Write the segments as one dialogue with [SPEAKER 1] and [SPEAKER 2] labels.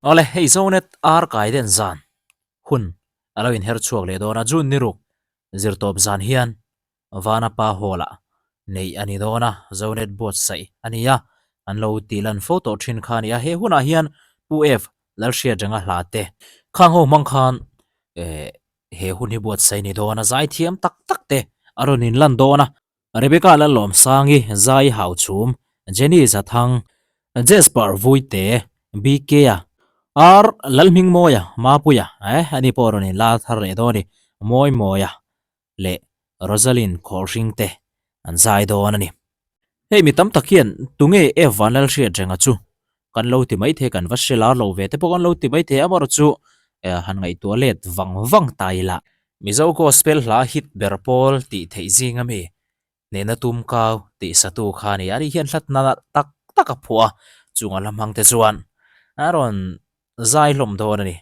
[SPEAKER 1] Awle, hei Zonet ar kai den zan hun a lo inher chhuak leh dawn a, June ni ruk zirtawp zan hian Vanapa Hall ah neih a ni dawn a, Zonet buatsaih a ni a, an lo tih lan fo tawh thin kha a ni a, he hunah hian Pu F Lalhriatrenga hla te khang ho hmang khan eh he hun hi buatsaih a ni dawn a, zaithiam tak tak te a rawn inlan dawn a. Rebecca Lalawmsangi, Zai Hauchhum, Jenny Zathang, Jasper Vuite, BK-a, R Lalhmingmawia, Mapuia, eh ani pawh rawn inla thar leh dawn a ni, Mawimawia leh Rosalind Khawlhring te an zai dawn a ni. Hei mi tam tak hian tunge F Vanlalhriatrenga chu kan lo ti maithei, kan va hre lar lo ve te pawh kan lo ti maithei, amaherawhchu han ngaihtuah let vang vang ta ila. Mizo Gospel hla hit ber pawl tih theih zing ami hnehna tum kau tih satu kha a ni. Ani hian hlatna tak tak a phuah a, chung a hla hmang te chuan a rawn zai hlawm dawn a ni.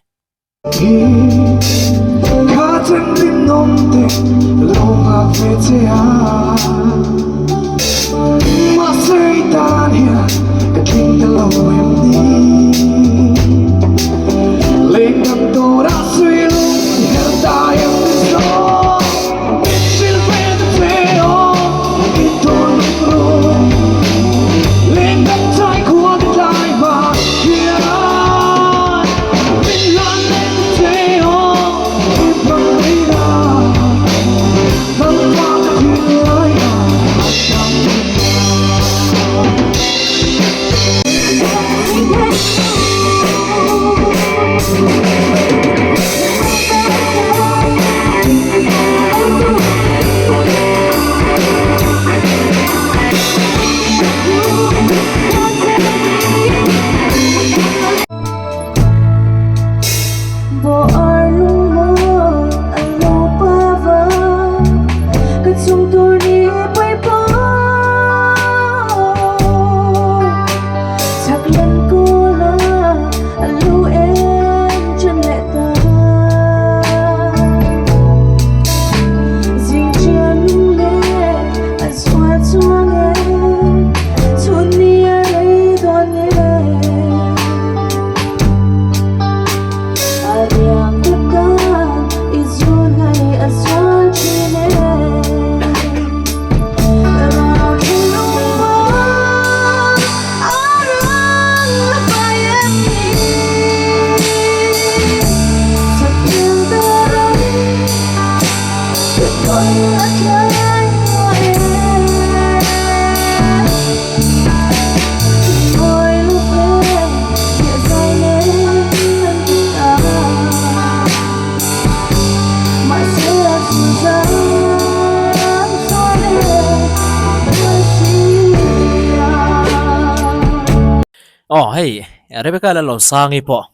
[SPEAKER 1] Aw hei Rebecca Lalawmsangi pawh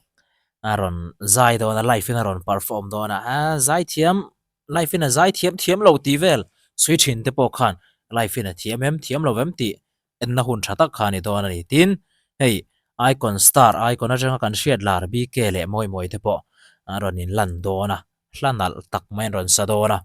[SPEAKER 1] a rawn zai dawn a live in a rawn perform dawn a a zai thiam live in a zai thiam thiam lo tih vel sui thin te pawh khan live in a thiam em thiam lo em tih enna hun tha tak kha a ni dawn a ni. Tin, hei Icon Star, Icon atanga kan hriat lar BK leh Mawimawi te pawh an rawn inlan dawn a, hla nalh tak mai an rawn sa dawn a.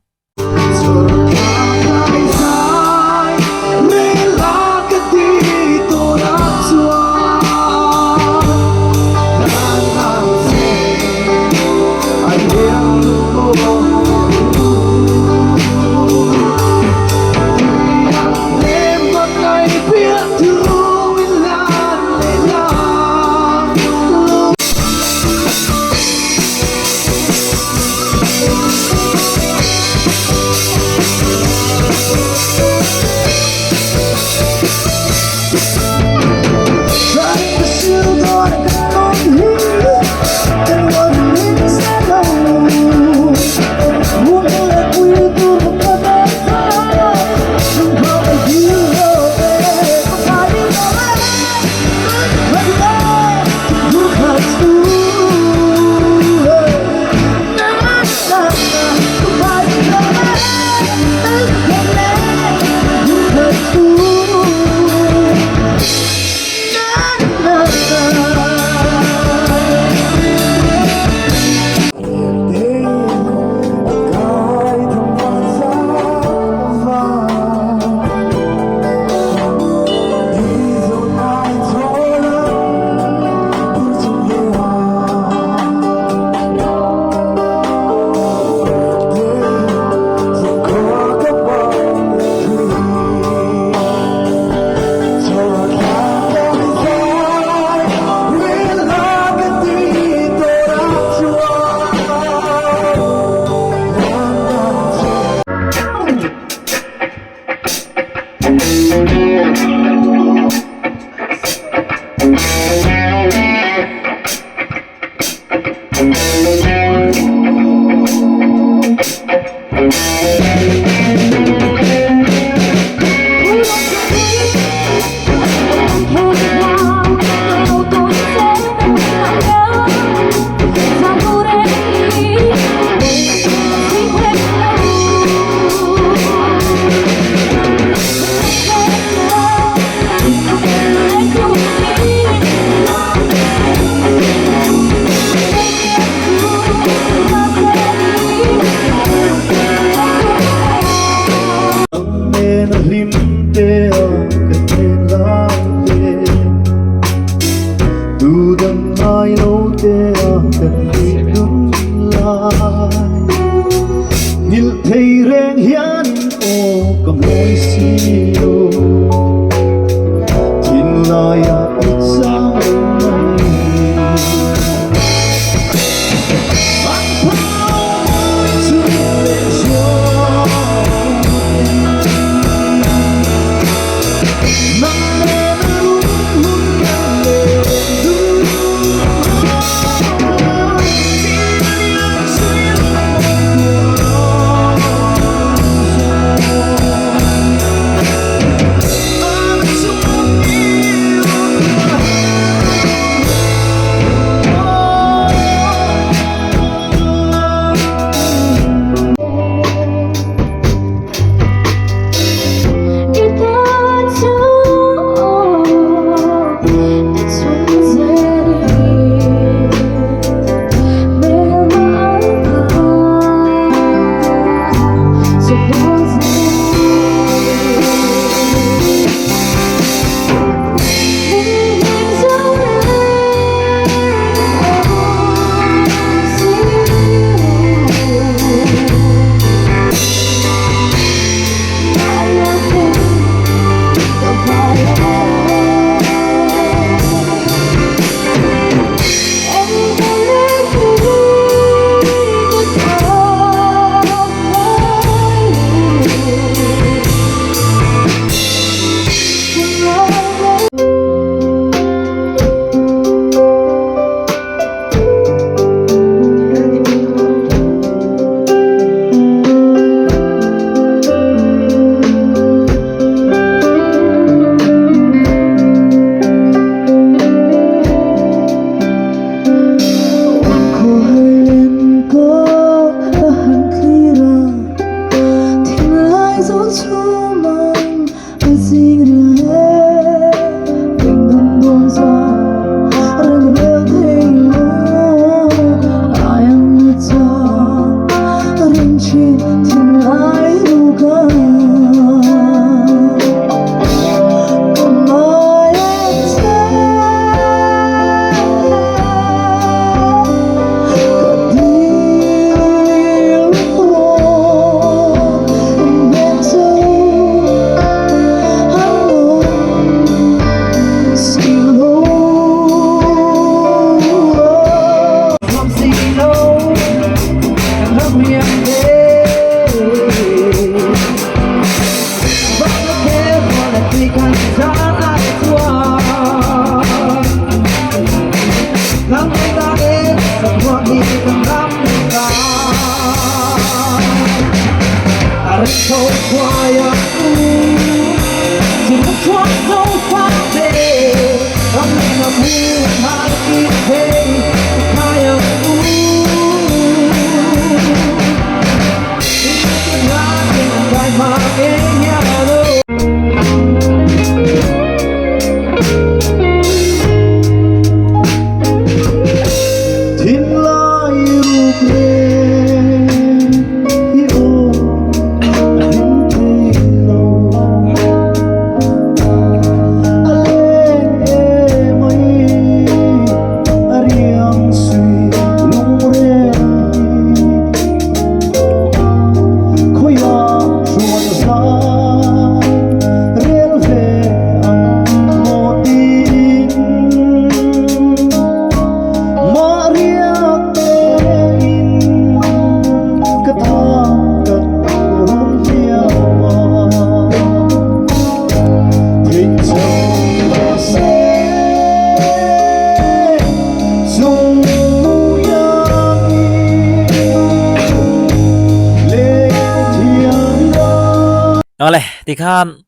[SPEAKER 1] Awle, tikhan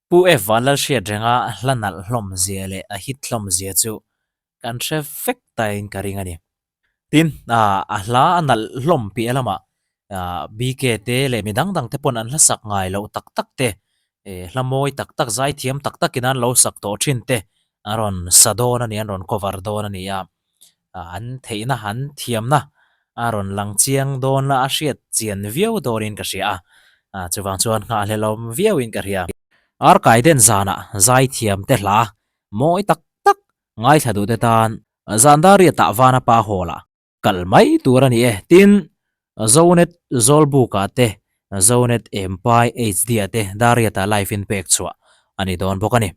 [SPEAKER 1] Pu F Vanlalhriat renga hla nalh hlawm zia leh a hit hlawm zia chu kan hre vek tain ka ring a ni. Tin, a hla a nalh hlawm piah lamah BK te leh mi dang dang te pawn an hla sak ngai loh tak tak te, hla mawi tak tak, zaithiam tak takin an lo sak tawh thin te an rawn sa dawn a ni, an rawn cover dawn a ni a. An theihna, an thiamna a rawn lang chiang dawn la, a hriat chian viau dawnin ka hria a. Chuvang chuan nghahhlelawm viauin ka hria. Arkaiden zanah zaithiam te hla mawi tak tak Ngaithla duhte tan Zandariatah Vana Pa Hall-ah kal mai tur a ni e. Tin, Zonet Zawlbuk-ah te, Zonet Empai HD-ah te Dariatah live in pek chhuah a ni dawn bawk a ni.